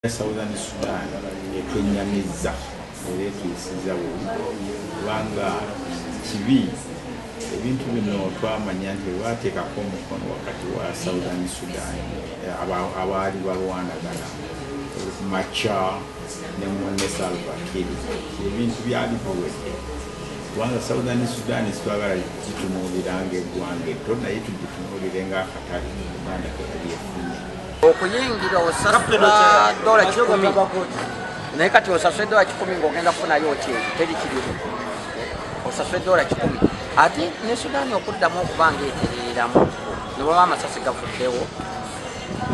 Southern Sudan etwennyamizza era etuyisizza bubi, kubanga kibi ebintu bino. Twamanya nti bwebateekako omukono wakati wa Southern Sudan, abaali balwanagana, Machar ne munne Salva Kiir, ebintu byali biwedde, kubanga Southern Sudan sitwagala gitunuulira ng'eggwanga etto, naye tugitunuulire ng'akatale Uganda keyali efunye. Okuyingira osasula $100, naye kati osasula $100 ng'ogenda kufunayo ki? Teri kirimu. Osasula $100, ate ne Sudaani okuddamu okuba nga etereeramu, ne baba amasasi gavuddewo,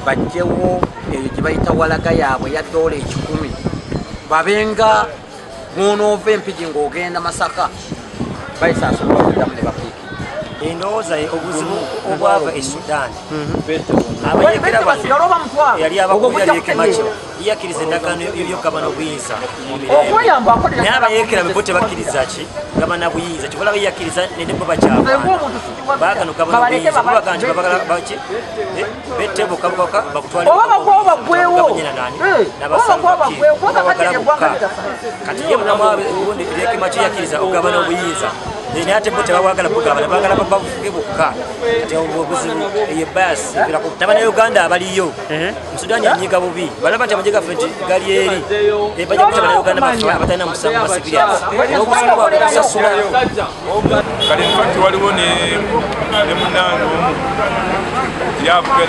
bajjewo eyo gye bayita walaga yaabwe ya $100, babenga bwonoova Empigi ng'ogenda Masaka, bayisa asobola okuddamu ne bapiiki. Endowooza ye, obuzibu obwava e Sudan, abayekera bano, basigale oba mutwalo yali abakulira Riek Machar yakkiriza endagaano y'okugabana obuyinza mu mirembe. Okweyamba akolera. Naye abayekera be bo tebakkiriza ki gabana buyinza. Kyobalaba yakkiriza nene bo bakyalwana, baagana okugabana obuyinza. Bo bagamba nti babagala baki bette bokka bokka bakutwale. Oba bagwawo bagwewo. Gabanyina nani? Oba bagwawo bagwewo, kubanga kati n'aba Salva eggwanga Kiir. litasa. Kati ye munamu Riek Machar yakkiriza okugabana obuyinza, naye ate bo tebawagala bugabana, bagala babufuge bokka. Kati obwo obuzibu, eyo ebayasi n'Abannayuganda abaliyo mu Sudaani anyiga bubi. Balaba nti amagye gaffe nti gali eri. Bajja kuta Bannayuganda baffe abatalina musango, ba civilians, olw'obuzibu bwabwe kusasula. Kale infact waliwo ne munange omu yavugera.